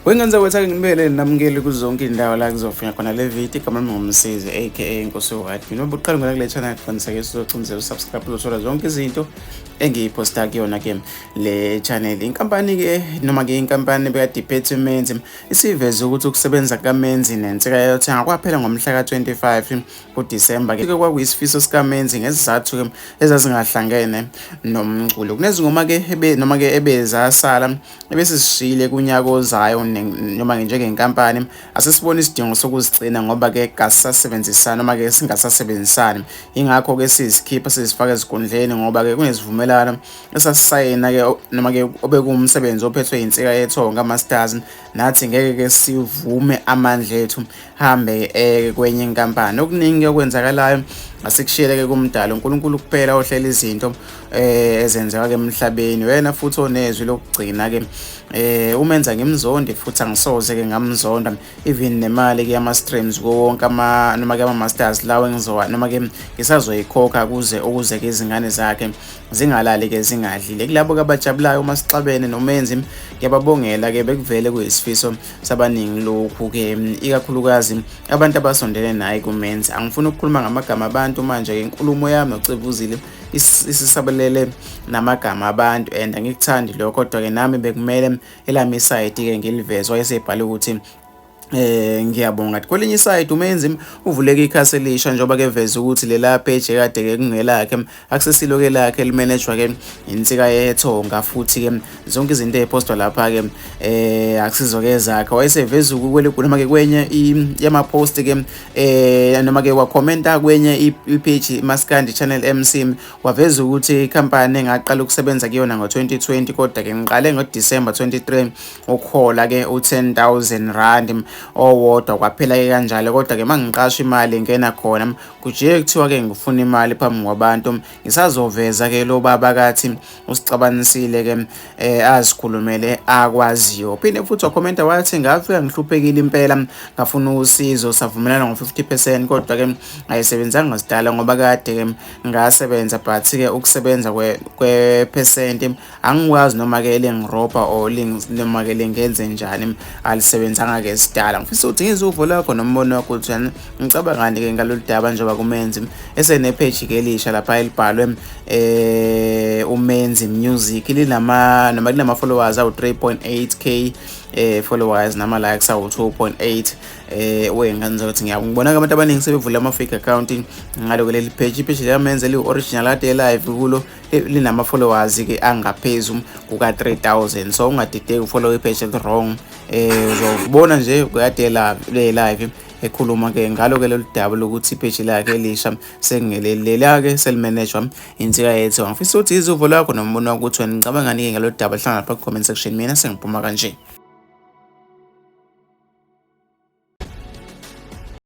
Wengenza ukuthi ake ngibele namukele kuzo zonke iy'ndawo la kuzofika khona le video. Igama lami nguMsizi aka Nkosi White. Mina ubuqala ngona kule channel, kuqinisekisa uzocindezela usubscribe, uzothola zonke izinto engiyiphosta kuyona ke le channel. Inkampani ke noma ke inkampani bekade iphethe uMenzi isiveze ukuthi ukusebenza kukaMenzi nensika yothenga kwaphela ngomhla ka-25 kuDisemba. Ke kwakuyisifiso sikaMenzi ngezizathu ke ezazingahlangene nomculo. Kunezingoma ke ebe noma ke ebezasala ebesizishiyile kunyaka ozayo noma njengenkampani asisibona isidingo sokuzigcina ngoba ke kasisasebenzisani noma ke singasasebenzisani, ingakho ke sizikhipha sizifaka ezinkundleni ngoba ke kunezivumelwano esasisayina ke noma ke obekuwumsebenzi ophethwe yinsika yethonga Masters, nathi ngeke ke sivume amandla ethu hambe kwenye inkampani. Okuningi okwenzakalayo asikushiyele ke kumdala uNkulunkulu kuphela ohlela izinto ezenzeka ke emhlabeni, wena futhi onezwi lokugcina ke. Umenza ngimzondi futhi angisoze ke ngamzonda, even nemali ke ama streams kuwo wonke ama noma ke ama masters lawo engizowa noma ke ngisazoyikhokha kuze ukuze ke izingane zakhe zingalali ke zingadlile. Kulabo ke abajabulayo uma sixabene noMenzi, ngiyababongela ke, bekuvele kuyisifiso sabaningi lokhu ke, ikakhulukazi abantu abasondele naye kuMenzi. Angifuni ukukhuluma ngamagama abantu manje ke, inkulumo yami nocebuzile isisabelele namagama abantu and angikuthandi lokho, kodwa ke nami bekumele elami isayidi ke ngiliveze. Wayesebhala ukuthi ngiyabonga. Kwelinye iside uMenzi uvuleka ikhasi elisha njengoba ke veza ukuthi lela page ekade ke kungelakhe akusesilo ke lakhe, limanejwa ke insika yethonga, futhi ke zonke izinto ezipostwa lapha ke akusizo ke zakhe. Wayeseveza ukwele noma ke kwenye yama post ke noma ke wakhomenta kwenye i-page Maskandi Channel MC, waveza ukuthi ikhampani engaqala ukusebenza kuyona ngo-2020, kodwa ke ngiqale ngo-December 23 ukuhola ke u-10,000 rand owodwa, kwaphela ke kanjalo. Kodwa ke mangiqasha imali ingena khona, kujike kuthiwa ke ngifuna imali phambi kwabantu. Ngisazoveza ke lo baba kathi usicabanisile ke azikhulumele akwaziyo. Phinde futhi wakhomenta wathi ngafika ngihluphekile impela, ngafuna usizo, savumelana ngo-50%, kodwa ke ayisebenzanga sidala ngoba kade ke ngasebenza, but ke ukusebenza kwe percent angikwazi noma ke lingirobha or noma ke lingenze njani, alisebenzanga ke sidala. Ngifisa ukuthi ngizwe uvo lwakho nombono wakho ukuthi ngicabangani ke ngalolu daba njengoba kuMenzi esene page ke elisha lapha elibhalwe uMenzi Music, linama noma linama followers awu 3.8K followers nama likes awu 2.8 wengane ukuthi ngiyabona abantu abaningi sebevula ama fake account ngalo leli page. Ipage likaMenzi li original kade live kulo linama followers ke angaphezu kuka 3000, so ungadideki ufollow ipage eli wrong. Uzobona nje kade le live ekhuluma ke ngalo ke lolu daba lokuthi ipage lakhe elisha sengeleli ke selimanejwa insika yethu. Ngifisa ukuthi izuvo lakho nombono wakho ukuthi wena ngicabangani ke ngalolu daba. Hlangana lapha ku comment section. Mina sengiphuma kanje.